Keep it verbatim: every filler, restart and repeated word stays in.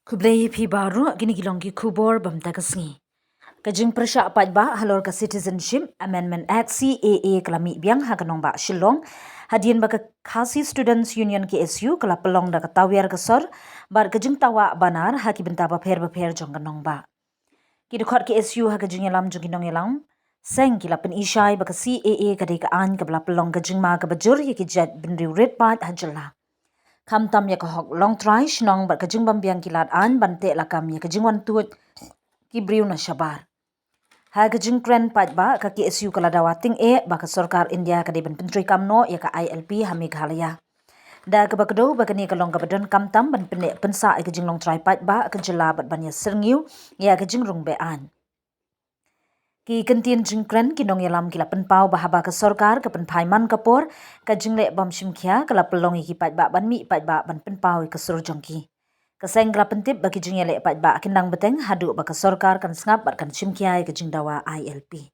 Khublei phi baroh, kine ki long ki khubor bam ta ka sngi. Ka jingpyrshah paidbah halor ka Citizenship Amendment Act, C A A, ka la mih biang ha ka nongbah Shillong, hadien ba ka Khasi Students Union, K S U, ka la pynlong da ka tawiar ka sor bad ka jingtawah banar ha ki bynta bapher bapher jong ka nongbah. Ki dkhot K S U ha ka jingïalam jong ki nongïalam seng ki la pynishai ba ka C A A ka dei ka aiñ kaba la pynlong ka jingma kaba jur ïa ki jait bynriew rit paid ha jylla. Khamtam ïa ka hok longtrai shnong bad ka jingbym biang ki lad aiñ ban teh lakam ïa ka jingwan tuid ki briew na shabar. Ha ka jingkren paidbah, ka K S U ka la dawa tyngeh ba ka sorkar India ka dei ban pyntreikam noh ïa ka I L P ha Meghalaya. Da kaba kdew ba kane ka long kaba donkam tam ban pynneh pynsah ïa ka jinglong trai paidbah ka jylla bad ban ïa syrngiew ïa ka jingrung be-aiñ. Ki kyntien jingkren ki nongïalam ki la pynpaw ba haba ka sorkar ka pynphai man ka por, ka jingleh bym shim khia ka la pynlong ïa ki paidbah ban mih paidbah ban pynpaw ïa ka sur jong ki. Ka seng ka la pyntip ba ki jingïaleh paidbah kin nang bteng haduh ba ka sorkar kan sngap bad kan shim khia ïa ka jingdawa I L P.